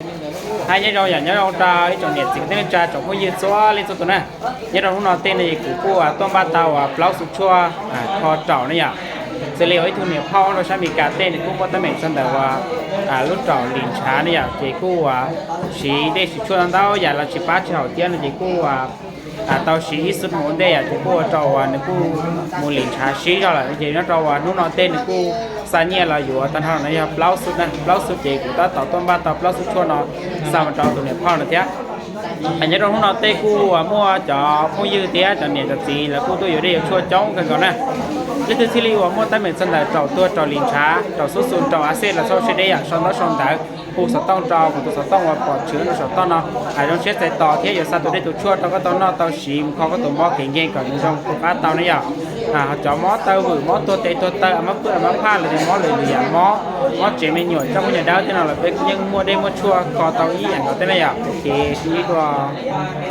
Hais nyob zoo yom, nyob zoo rau ib tsoom niam txiv kwv tij neej tsa tsoom phooj ywg txhua leej txhua tus na. Nyob rau hnub no tej no ces kuv kuj tuaj npaj tau plaub xuv tshuaj kho raum ne yom. Xws li uas ib tug niam phauj rau sab Amelikas tej nws kuj muaj teeb meem txog ntawm uas lub raum lim ntshav ne yom, ces kuj uas siv dej siv tshuaj ntau ntau yam los tsis pab tsis haum thiab no ces kuj uas tau siv ib xuv mus ua ntej yom, ces kuj ua rau uas nws kuj mus lim ntshav sib zog lawm. Ces nyob rau uas hnub no tej nws kuj xa nyiaj los yuav tag nrho no yog plaub xuv na, plaub xuv ces kuv tab tom tuaj npaj tau plaub xuv tshuaj no xa mus rau tus niam phauj no thiab. Nyob rau hnub no tej kuj uas muaj cov phooj ywg thiab cov niam cov txiv lawv kuj tuaj yuav dej yuav tshuaj coob kawg nkaus na. Leej twg thiaj li uas muaj teeb meem txog ntawm raum tuag, raum lim ntshav, raum xub xu, raum a xej los txhob siab deb yom, sau ntaub sau ntawv hu xov tooj rau kuv tus xov tooj uas pom tshwm no saum toj no, zoo siab txais tos thiab yuav xa tus dej tus tshuaj rau koj tau noj tau siv mus kho koj tus mob kev nkeeg kom nws zoo tu qab tau ne yom. Cov mob taw vwm, mob tuag tes tuag taw, mob pwj mob phaj los sis mob lwm lwm yam mob, mob tsev me nyuam, coj poj niam dawb tej no los peb yeej muaj dej muaj tshuaj kho tau ib yam nkaus thiab ne yom. Ok, sib ntsib dua.